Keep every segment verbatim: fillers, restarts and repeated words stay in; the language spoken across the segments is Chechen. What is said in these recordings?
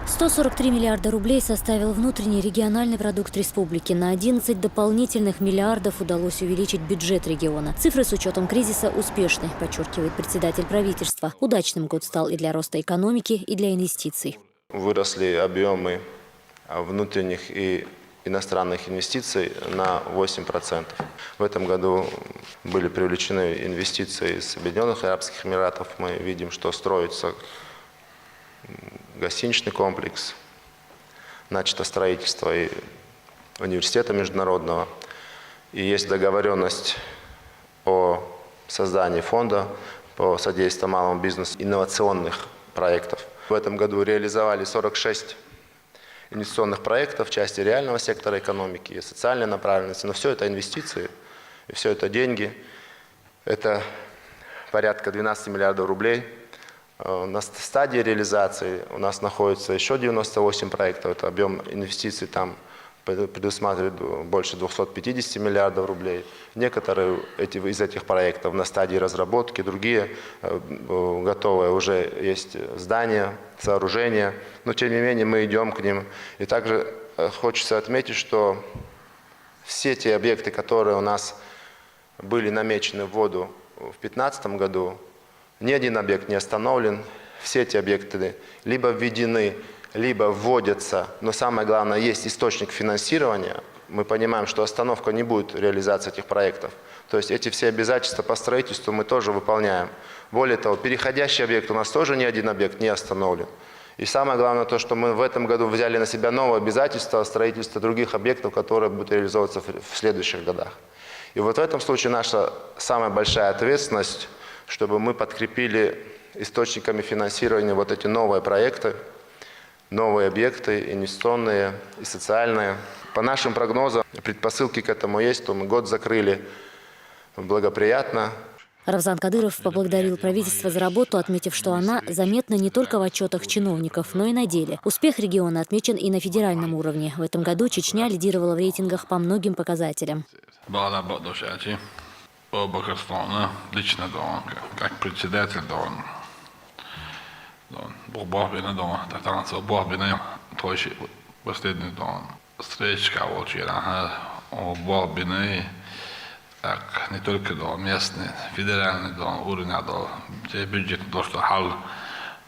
Сто сорок три миллиарда рублей составил внутренний региональный продукт республики. На одиннадцать дополнительных миллиардов удалось увеличить бюджет региона. Цифры с учетом кризиса успешны, подчеркивает председатель правительства. Удачным год стал и для роста экономики, и для инвестиций. Выросли объемы внутренних и иностранных инвестиций на восемь процентов. В этом году были привлечены инвестиции из Объединенных Арабских Эмиратов. Мы видим, что строится гостиничный комплекс, начато строительство и университета международного. И есть договоренность о создании фонда по содействию малому бизнесу инновационных проектов. В этом году реализовали сорок шесть инвестиционных проектов в части реального сектора экономики и социальной направленности. Но все это инвестиции, и все это деньги. Это порядка двенадцати миллиардов рублей. Э, На ст- стадии реализации у нас находится еще девяносто восемь проектов. Это объем инвестиций там пред- предусматривает больше двухсот пятидесяти миллиардов рублей. Некоторые эти, из этих проектов на стадии разработки, другие э, э, готовые, уже есть здания, сооружения. Но тем не менее мы идем к ним. И также э, хочется отметить, что все те объекты, которые у нас были намечены в воду в две тысячи пятнадцатом году, ни один объект не остановлен. Все эти объекты либо введены, либо вводятся. Но самое главное, есть источник финансирования. Мы понимаем, что остановка не будет реализации этих проектов. То есть эти все обязательства по строительству мы тоже выполняем. Более того, переходящий объект у нас тоже ни один объект не остановлен. И самое главное то, что мы в этом году взяли на себя новое обязательство строительства других объектов, которые будут реализовываться в в следующих годах. И вот в этом случае наша самая большая ответственность, чтобы мы подкрепили источниками финансирования вот эти новые проекты, новые объекты, инвестиционные и социальные. По нашим прогнозам, предпосылки к этому есть, то мы год закрыли благоприятно. Рамзан Кадыров поблагодарил правительство за работу, отметив, что она заметна не только в отчетах чиновников, но и на деле. Успех региона отмечен и на федеральном уровне. В этом году Чечня лидировала в рейтингах по многим показателям. Бала бо дошачи. Оба Костона, лично да он, как председатель да он. Да он. Бо бо бина да он, так там со бо бина, то есть последний да он. Встречка волчира, ага. О бо бина, так, не только да он, местный, федеральный да он, уровень да он. Те бюджет то, что хал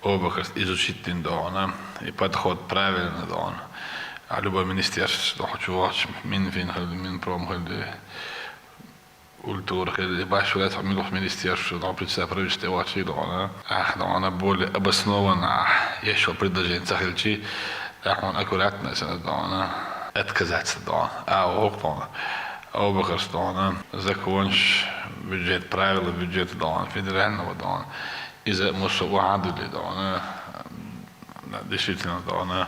оба Кост изучить да он, и подход правильный да он. А любое министерство, что хочу вач, Минфин, Минпром, культура, баш вряд ли министерство, но представитель правительства вач да он. А, да он более обоснованно, если предложение цахилчи, так он аккуратно, да он отказаться да он. А ок да он. Оба Кост да он, законч, бюджет, правила бюджета да он, федерального да он. Из-за мусу вахадули да он. Действительно да он.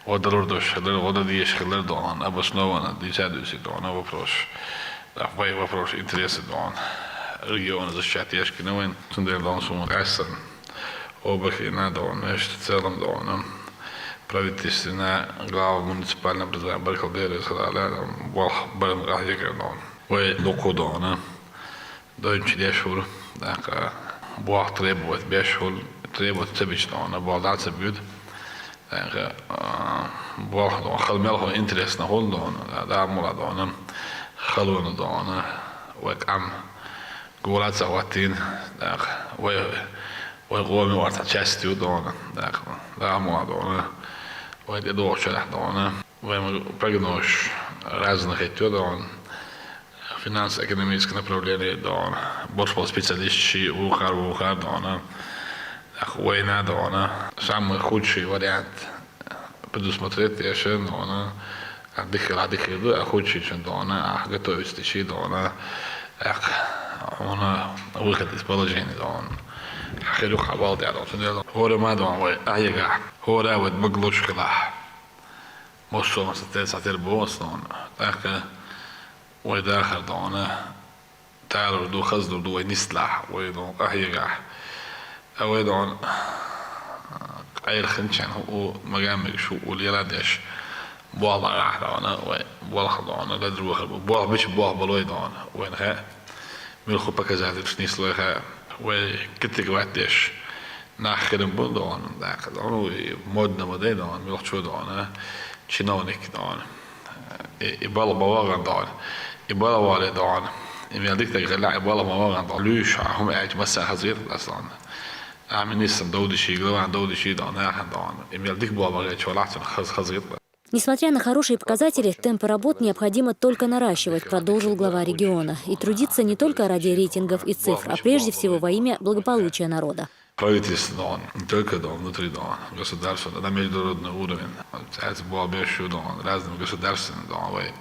Ода лурдош хилер, ода диеш хилер да он. Обоснованно, десятый да он вопрос. Да, вай вопрос интересы да он. Регион защищать яшкиновен, цундер да он суму кассан. Оба Костона да он, значит, в целом да он. Правительственная глава муниципального образования Баркалдера сказала, там, вах баран гахья да он. Вай луку да он. Дойм чидеш хур, так, буах требовать беш хур, требовать цебич да он, буах да цебют. Так, буах да он, халмел хо интересно хол да он, да мула да он, халуна да он, вай кам, гула цахватин, так, вай, вай гоми варта частью да он, так, да мула да он, вай де дох чарах да он. Вай прогноз разных этюд да он. Финансово-экономическое направление да он. Больше специалист чи вухар, вухар да он. Ах, война да он. Самый худший вариант предусмотреть я шен да он. А дыхера, дыхера, а худший чем да он. А готовиться чи да он. Ах, он выход из положения да он. Хирюк хабал да он. Хора ма да он, вай, а яга. Хора вот маглучкала. Мосо сатер, сатер бо основно. Так, вай дахар да он. Тару ду, хазду ду, вай нисла, вай да он, ахига. А вай да он, айр хинчан, у магамик шу, у лирадеш. Буала да он, вай, буала да он, да друга, буала бич, буала балой да он, вай нха. Милху показатель, нислой ха, вай, китик ватеш. Нах хилам бу дона, дакъа дона, и модна ма дай дона, мелхо дона, чиновник дона. И, и бала ма вагӀан дона, и бала вале дона. И мел дика дагахьа, и бала ма вагӀан дона. Луьйш хьа хӀума аьлча, массанахьа хаза гӀерта ас дона. А министр довдичи, глава довдичи дона, яхьан дона. И мел дика бала вагӀе чолахь цун хаз-, хаза гӀерта. Несмотря на хорошие показатели, темпы работ необходимо только наращивать, продолжил глава региона. И трудиться не только ради рейтингов и цифр, а прежде всего во имя благополучия народа. Правительство дона, не только дона, внутри дона, государство, на международный уровень. Цаьрца болх беш ю дона, разным государствам дона, вай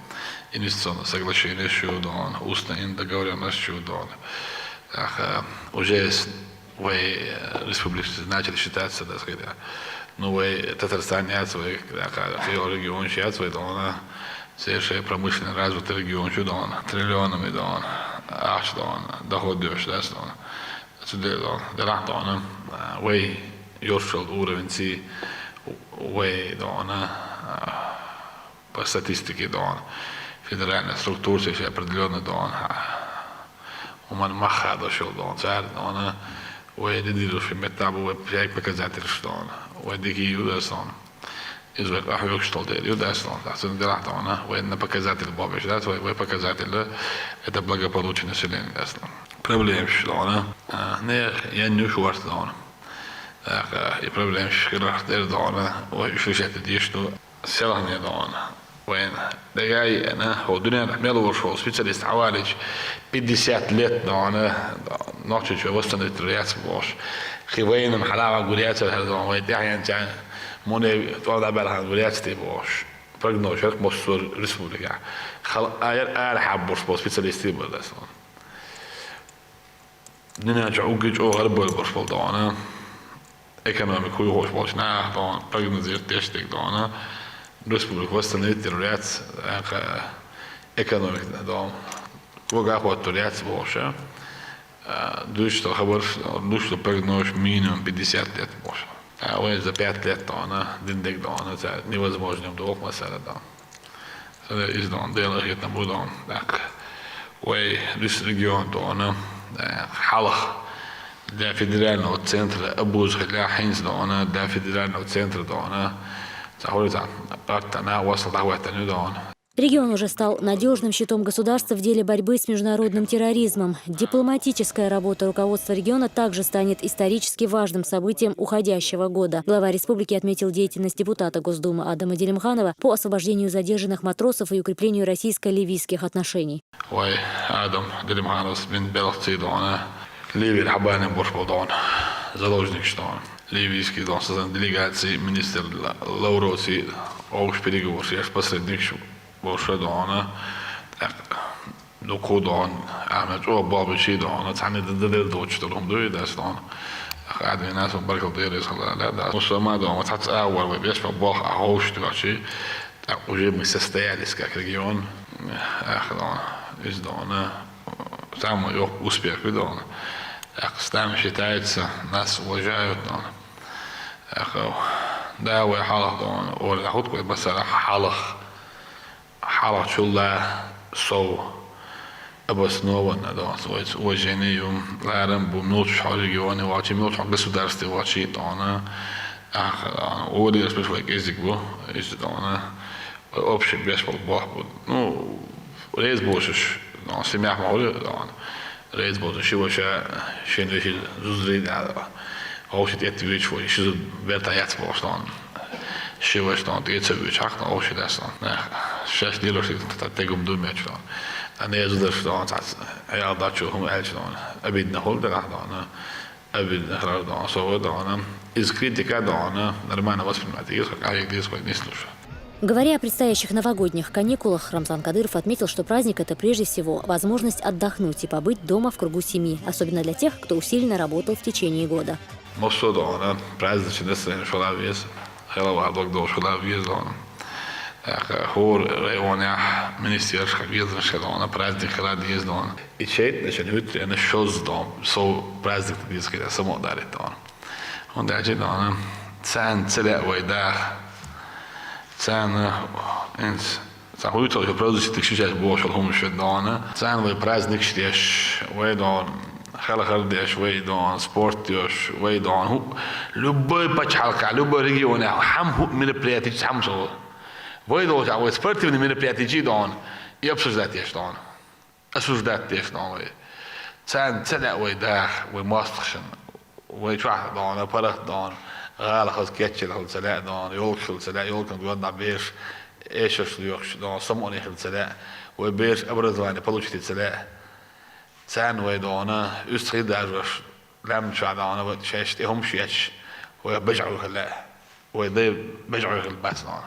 инвестиционные соглашения ю дона, устная договорённость ю дона. Ах, э, уже с-, вай, э, республики начали считаться, так сказать, э, ну, вай Татарстан яц, вай, ах, э, регион яц, вай дона, совершенно промышленно развитый регион ю дона, триллионами дона, аш дона, доход даьш, да, дона. Цу де-, дона, делахь дона, а, вай йолччалла уровень ци, вай дона, а, по статистике дона, федеральная структура, ци определённый дона, а, хӀуман мах хадош йолу дона, цара дона, вай дидийла ши меттахь бу вай пхьегӀа показательш дона, вай дика ю дас дона. Иза вай къахьоьгуш долу дела ю дас дона. Цуьнан делахь дона, вай на показатель бохуш дац, вай, вай показатель, это благополучие населения дас дона. Проблемаш дона, а, нехан яннуш варц дона. ТӀаккха и проблемаш хиларх дера дона, вай уьш решать деш ду. Селхане дона. Вайна дагахь еана, хӀо дуьненахь мел волуш волу специалист хьавалийча, пятьдесят лет дона, Нохчийчоь восстановить яц бохуш. Кхин вайна-м хьалава гур яцара хӀара дона, вай тӀаьхьенца муне тӀом дӀабаьлла хан гур яц те бохуш. Прогноз хӀара массо республикехь. Хала аяр ара хьаббурш болу специалистий бара дас дона. Дуьнен чохь угги чӀогӀа гӀарабевлла болуш болу дона, экономика хӀуй хууш болчу наха дона, прогнозировать деш дерг дона, республика восстановить йир яц, экономика дона, кога хӀоттур яц бохуш, а, дуьйцуш долу хабарш, дуьйцуш долу прогнозаш минимум пятьдесят лет бохуш. А вайн за пять лет дона, дина дерг дона, цара невозможно долу массара дона. Сан иза дона, Делан хетам бу дона, тӀаккха. Вай, виса регион дона, э, хьалха для федерального центра обуза хила хӀинца дона, для федерального центра дона. Сан хуьлу сан, Артана, васал дӀахӀоьттина ю дона. Регион уже стал надёжным щитом государства в деле борьбы с международным терроризмом. Дипломатическая работа руководства региона также станет исторически важным событием уходящего года. Глава республики отметил деятельность депутата Госдумы Адама Делимханова по освобождению задержанных матросов и укреплению российско-ливийских отношений. Вай Адам Делимхановс бина белхций дона, Ливера хьабаьлла болуш болу дона, заложникаш дона. Ливийский дона, сазан делегаций, министр Лавровций, овш переговорш еш посредникаш болуш дона, тӀаккха дукха дона, ахьа чӀогӀа болх бичий дона, цхьанна дан дан дан доцуш долу хӀума дуй дас дона. Адамийн нас баркалла дерриг хала да. Муслима дона, цхьацца агӀор вай беш болу болх а ховш доций, тӀаккха уже мы состоялись как регион, ах дона, иза дона, самый йоккха успех ю дона. ТӀаккха с нами считаются, нас уважают дона. ТӀаккха, да, вай хьалха дона, ола хӀутту вай басара хьалха. Хьалхачул а сов обоснованно дона, вайца уважение ю, ларам бу, муьлхачу хьо регионе вахчи, муьлхачу хьо государстве вахчи дона. Ах, а, олераш беш вай кӀезиг бу, иза дона. Вай общий беш болу болх бу. Ну, реза болуш, дона, семьях ма хуьлу дона. Реза болчу ши ваша, шен вешин зузарий да. Овши тӀетта вуьйчу вай, ши зуда бертахь яц бохуш дона. Ши ваша дона, тӀе ца вуьйчу хьакхна овши дас дона. Нах, шаьш лелош дерг тӀе гума ду мечу дона. Ткъа не зударш дона, цхьацца Ӏеял дачу хӀума аьлча дона. Обидно хуьлу делахь дона. Обидно хилар дона, со вай дона. Иза критика дона, нормально воспринимать деза, къахьега деза вай нислуш. Говоря о предстоящих новогодних каникулах, Рамзан Кадыров отметил, что праздник — это прежде всего возможность отдохнуть и побыть дома в кругу семьи, особенно для тех, кто усиленно работал в течение года. Массо а дона, праздничный настроение шула веза, хелавар дог долуш шула веза дона. ТӀаккха хӀора районехь, министерствах везанаш хила дона, праздник хила деза дона. И чайтнашан хӀуьттаренна шозза дона, сов праздник деза хила, само а дарит дона. ХӀунда аьлча дона, царна ца лаьа вай даха. Царна, инс, цхьа хӀуьйталгӀа продукция шишаш бохуш хӀума шуьга дона. Царна вай праздникаш деш, вай дона, Халхар деш вай дон, спорт деш вай дон. ХӀу, любой пачхьалкхе, любой регионе, хӀама хӀу мероприятичи хӀама со. Вай долча вай спортивный мероприятичи дон, и обсуждать деш дон. Осуждать деш дон вай. Царна ца лаьа вай даха, вай мостагӀашна. Вай чохь дон, паргӀат дон, гӀала хаза кечъяла хила ца лаьа дон, ёлкаш хила ца лаьа, ёлкан гонна бераш эшарш лоьхуш дон, самукъане хила ца лаьа, вай бераш образование получить ца лаьа. Царна вай дон, уьстагӀий дажош, лаьмна чохь дон, вай шаьш тӀе хӀумаш еш, вай бежа Ӏуьйхила лаьа. Вай дай бежа Ӏуьйхила бац дон.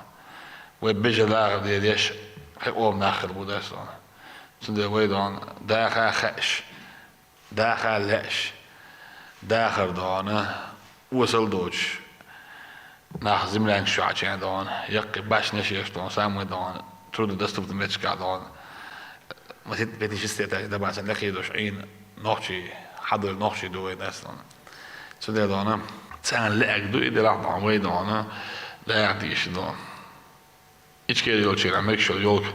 Вай бежа дахар дедеш, хьекъом нах хир бу дас дон. Цундела вай дон, даха хаьаш, даха лаьаш, дахар дон, осал доцуш, нах землянкаш чохь чен дон, яккхий башнеш еш дон, самый дон, труднодоступный меттигаш дон. Масит пятнадцать лет дац, дабасан лакхе дош Ӏийна нохчий, хьадуьйла нохчий ду вай дас дон. Цундела дон, царна лаьа ду и делахь дон, вай дон, даха дийша дон. Ичкери йолчеран мегаш йолу йолка,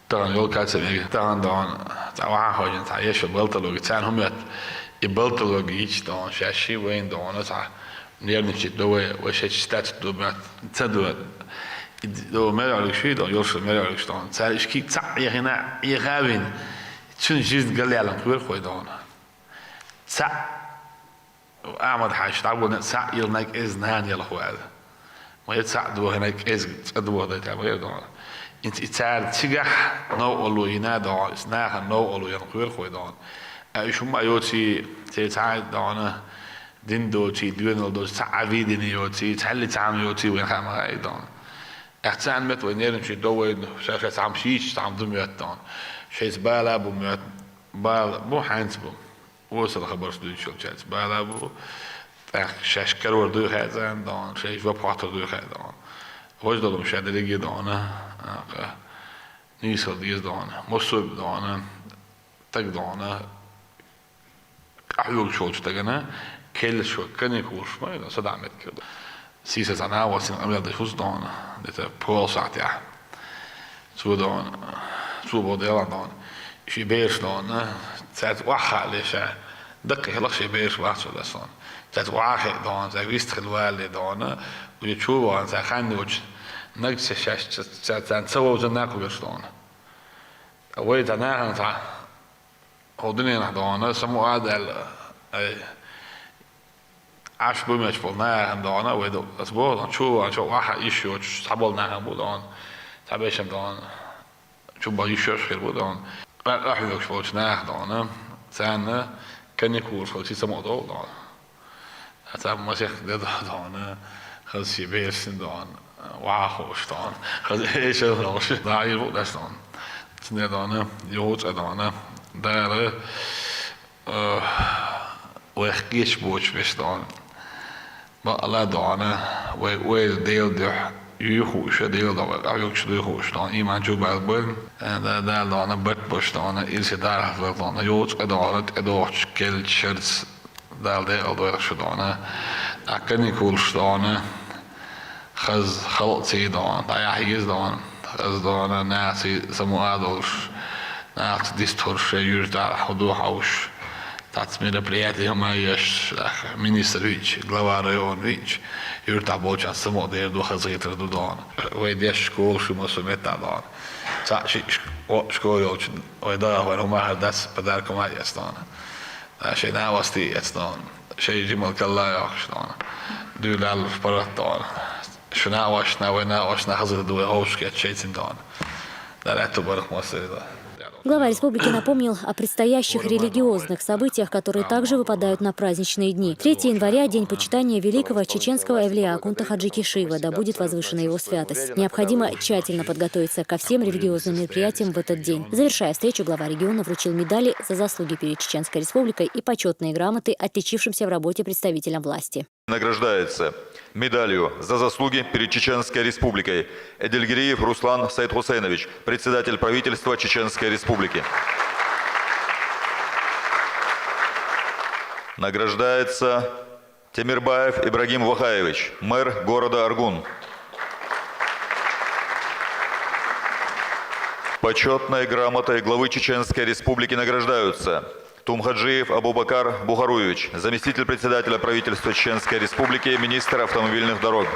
тахана йолка а ца мега, тахана дон, цхьа вахьа хожина, цхьа ешал балталоги, царна хӀума моьтту, и балталоги йича дон, шаьш ши вайна дон, цхьа нервничать до вай, вай шаьш чистача до моьтту, ца до. И до мераьлгаш ши дон, йолуш мераьлгаш дон. Цара ишкий цхьаъ Ӏехина, Ӏеха а вина, цуьнан жизнь галъяьллан кхоьру вай дон. Цхьаъ Ахьмад-Хьаьжа дӀавахана цхьаъ йилхинарг кӀезиг нана ялхо аьлла. Ма яра цхьаъ дохинарг кӀезиг цӀа дохадайта ма яра дон. ХӀинца и цара цигахь новкъарло йина дон, иза нахана новкъарло ян кхоьру вай дон. Ткъа уьш хӀума а йоций, церан цхьа а дон, дин доций, доьналла доций, цхьа а видение йоций, цхьалли цхьа хӀума йоций, вайн хаа ма хаьа дон. Ахь царна моьтту вай нервничать до вай, ша-ша цхьа хӀума шийча цхьа хӀума ду моьтту дон. Шайца бала бу моьтту, бала бу, хьаьнца бу. Осал хабарш дуьйцуш йолчаьрца бала бу, тӀаккха шаьш карор дуй хаьа царна дон, шайца жоп хьоттур дуй хаьа дон. Важа долу ша дерриге а дон, а, нийсал деза дон, массо а дон, стаг дон, къахьоьгуш волчу стагана, келлаш ван каникулаш ма, садаӀа меттиг. Сийсара цхьа нагӀа вац, къамел деш ву дон, где-то полсахьтехь. Цо дон, цо бо делахь дон. Ши бераш дон, цаьрца охьахаале ша. Даккхий хилла ши бераш бац цо дас дон. Цаьрца охьахиъ дон, цаьрца вист хила валале дон. Уже чу ван, цаьрца хан йоцуш, нагца шаьш, ца-, ца-, царна ца вовза накъа верш дон. Вай цхьа нахана цхьа, хӀо дуьненахь дон, самукъа а даьлла, ай, Ӏаш бу меч болу нахана дон, вай ду, ас боху дон, чу ван, чу ваха йиш йоцуш, цхьаболу нахана бу дон, цхьабершам дон, чу бан йиш йоцуш хир бу дон. Къа-, къахьоьгуш волчу наха дон, царна каникулаш хилчий самукъа довла дон. Царна масех де дон, хаза ши бераш дон, ваха хууш дон, хаза эшал хууш, дӀа ир бу дас дон. Цундела дон, йовза дон, Дала Э, вайх кхеташ боцуш берш дон. Бакъала дон, вай ойла Делан дуьхьа юй хууш, Делан дон, вай къахьоьгуш дуй хууш дон, иман чу баьлла бойла. Э, да-, Дала дон, барт беш дон, ирсе дархьалла дон, йоцу а дон, тӀедогӀучу келлачу шарца Дала декъал дойла шу дон. А каникулаш дон, хаза халкъ ций дон, дӀаяхьа еза дон, хаза дон, нахаца самукъа а долуш, нахаца дистхурш, шайн юьртахь хӀу ду хьовш, цхьацца мероприятие хӀума а еш, нах, министр виъча, глава района виъча, юьртахь болчарна самукъа дер ду, хазахетар ду дон. Вай деш школа шу массо а меттахь дон. Цхьаъ шиъ ш-, о, школа йолчу вай дагахь вайн хӀума хӀара дац, подарок хӀума а эц дон. Шайн накъостий эц дон, шайн жимал калла а йоккхуш дон, дуьйла лаллуш паргӀат дон. Шу накъосташна, вай накъосташна хаза ду вай ховшахкхетта шайцина дон. Дала аьтту барх массарида. Глава республики напомнил о предстоящих религиозных событиях, которые также выпадают на праздничные дни. Третье января — День почитания великого чеченского эвлия Акунта Хаджи Кишиева, да будет возвышена его святость. Необходимо тщательно подготовиться ко всем религиозным мероприятиям в этот день. Завершая встречу, глава региона вручил медали «За заслуги перед Чеченской Республикой» и почётные грамоты отличившимся в работе представителям власти. Награждается медалью «За заслуги перед Чеченской Республикой» Эдельгериев Руслан Сайдхусейнович, председатель правительства Чеченской Республики. Награждается Темирбаев Ибрагим Вахаевич, мэр города Аргун. Почётной грамотой главы Чеченской Республики награждаются Тумхаджиев Абубакар Бухаруевич, заместитель председателя правительства Чеченской Республики, министр автомобильных дорог.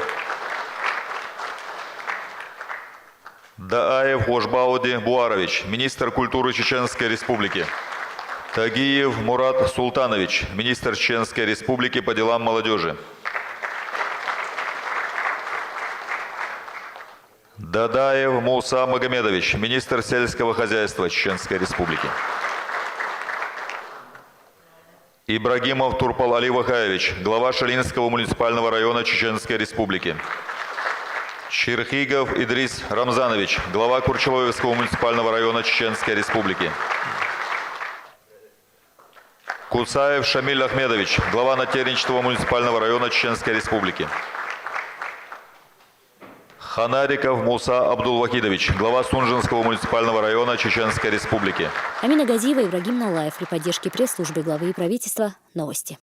Дааев Ошбауди Буарович, министр культуры Чеченской Республики. Тагиев Мурат Султанович, министр Чеченской Республики по делам молодежи. Дадаев Муса Магомедович, министр сельского хозяйства Чеченской Республики. Ибрагимов Турпал-Али Вахаевич, глава Шалинского муниципального района Чеченской Республики. Черхигов Идрис Рамзанович, глава Курчелоевского муниципального района Чеченской Республики. Куцаев Шамиль Ахмедович, глава Натерничного муниципального района Чеченской Республики. Ханариков Муса Абдулвахидович, глава Сунжинского муниципального района Чеченской Республики. Амина Газиева, Ибрагим Налаев. При поддержке пресс-службы главы и правительства. Новости.